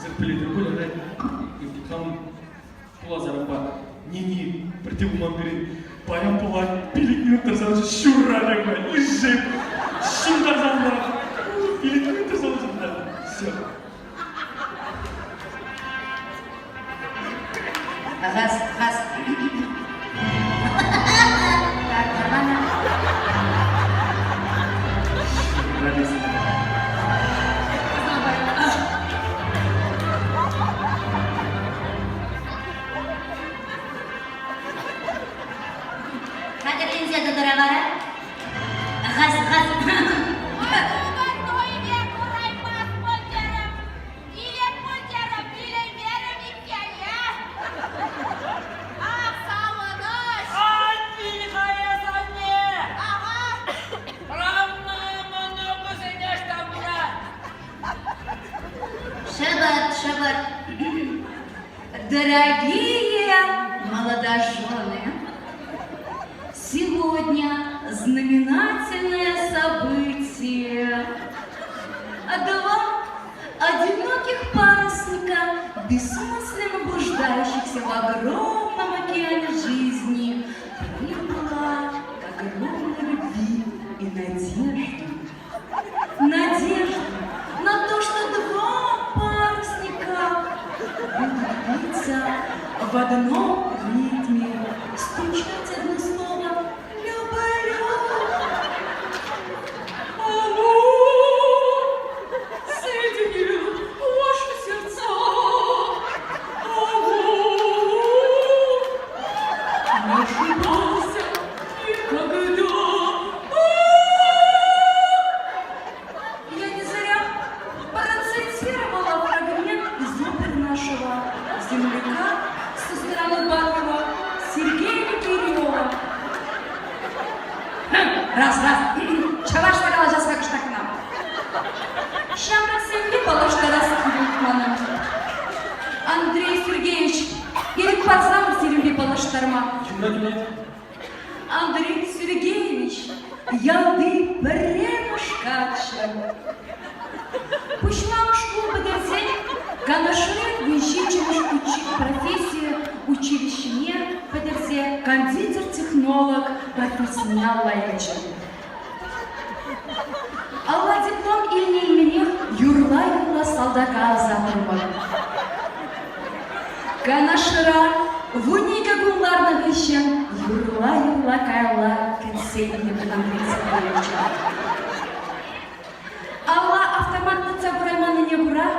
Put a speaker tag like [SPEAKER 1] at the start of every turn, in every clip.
[SPEAKER 1] Эсир пӗлетӗр пуль, ара, хам пулас арӑмпа Нини пӗрте пулман пирӗн. Паян пулать, пилӗк минут тӑрса ҫурра лекме, ишек, ҫунтарсан вара пилӗк минут тӑрса да, все.
[SPEAKER 2] Газ, газ. Так, нормально.
[SPEAKER 1] Ҫурра тесен.
[SPEAKER 2] Хатӗрленсе тӑтӑра вара. Газ, газ.
[SPEAKER 3] Илеп пултерӗм, илеймерӗм иккен, э? Ах, савӑнӑҫ!
[SPEAKER 4] Ан вил-ха эс, анне!
[SPEAKER 3] Ага.
[SPEAKER 4] Правная мӑнукусене ӑҫта пырать?
[SPEAKER 2] Шӑпӑрт, шӑпӑрт. Дорогие молодожены, сегодня знаменательное событие. Два одиноких парусника, бессмысленно блуждающихся в огромном океане жизни, прибыла к огромной любви и надежде. Надежда на то, что два парусника будут биться в одном ритме, стучать одно слово «люблю». Амур соединил ваши сердца. Амур не ошибался никогда. Я не зря процитировала фрагмент из оперы нашего земляка со стороны Батова Сергея Кириллова. Раз, раз. Чӑвашла калаҫасса кӑштах кӑна. Ҫамрӑксемпе паллаштарас килет манӑн. Андрей Сергеевич, ирӗк парсамӑр сирӗнпе паллаштарма.
[SPEAKER 1] Юрать, юрать.
[SPEAKER 2] Андрей Сергеевич ялти пӗрремӗш каччӑ. Пуҫламӑш шкул пӗтерсен Канашри вунҫиччӗмӗш професси училищине пӗтерсе кондитер-технолог профессине алла илчӗ. Алла диплом илнӗ-илменех юрла-юрла салтака ӑсатрӑмӑр. Канашра вуникӗ кун ларнӑ хыҫҫӑн юрла-юрла каялла кӗтсе илнӗ Андрей Сергеевича. Алла автомат тытса курайманнине кура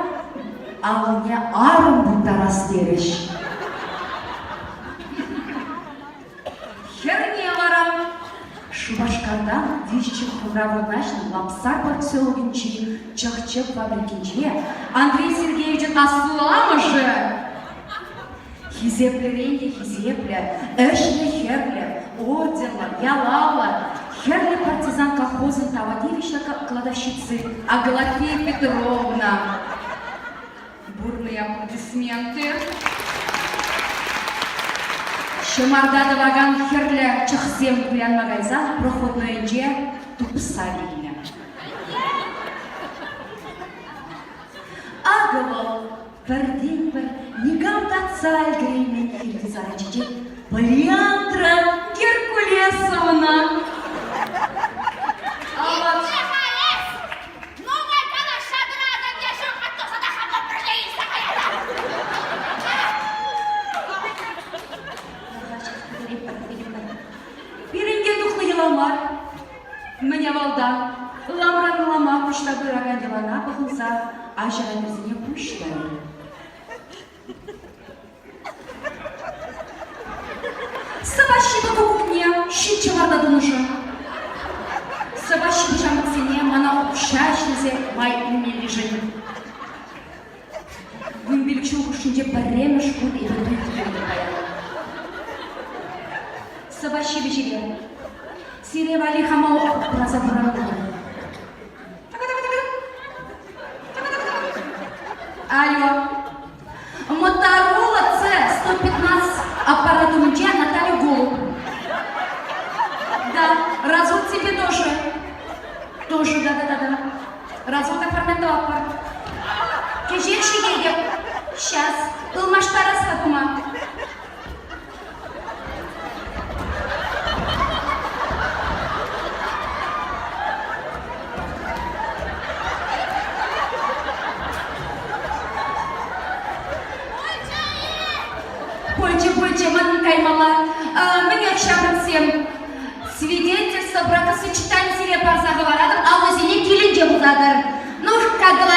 [SPEAKER 2] аллине арӑм тыттарас терӗҫ. Хӗрне вара Шупашкартан виҫ ҫухрӑмра вырнаҫнӑ Лапсар поселокӗнчи чӑх-чӗп фабрикинче Андрей Сергеевичӑн асламӑшӗ хисеплӗрен те хисеплӗ, ӗҫлӗ хӗрлӗ, орденлӑ, ялавлӑ Хӗрлӗ партизан колхозӑн тава тивӗҫлӗ кладовщици Аглафия Петровна. Бурные аплодисменты. Ҫӑмарта тӑвакан хӗрлӗ чӑхсем туянма кайсан проходнойӗнче тупса килнӗ. Акӑ вӑл пӗртен-пӗр никам татса ӗлкӗреймен хирти сарӑ чечек Полиандра Геркулесовна.
[SPEAKER 3] Итле-ха эс! Нумай калаҫса тӑратӑн те ҫурхат тухса та хампа пӗрле илсе каятӑп.
[SPEAKER 2] Пирӗнтен тухнӑ йӑла мар. Мӗн авалтан ламран лама куҫса пыракан йӑлана пӑхӑнса аҫӑр-аннесене пуҫ тайнӑ. Сӑваҫҫипе кукукне ҫич ҫӑмарта тунӑшӑн. Сӑваҫҫипе ҫамрӑксене мана укҫа ӗҫлесе май илмеллишӗн. Вунпилӗк ҫул хушшинче пӗрремӗш хут эпӗ туй килтӗм паян. Сӑваҫҫипе ҫире. Сире валли хама упраса пыратӑп. Алло. Моторола С-115 аппарат умӗнче Наталья Голуб. Да, развод тебе тоже. Тоже, да-да-да-да. Развод оформлять тӑватпӑр. Кӗҫех ҫитетӗп. Ҫас, ылмаштарас-ха тума. Пулчӗ, пулчӗ, манӑн каймалла. Мӗнех, ҫамрӑксем, свидетельство бракосочетание сире парса хӑваратӑп, аллӑсене килӗнче пусатӑр. Ну, как говорится.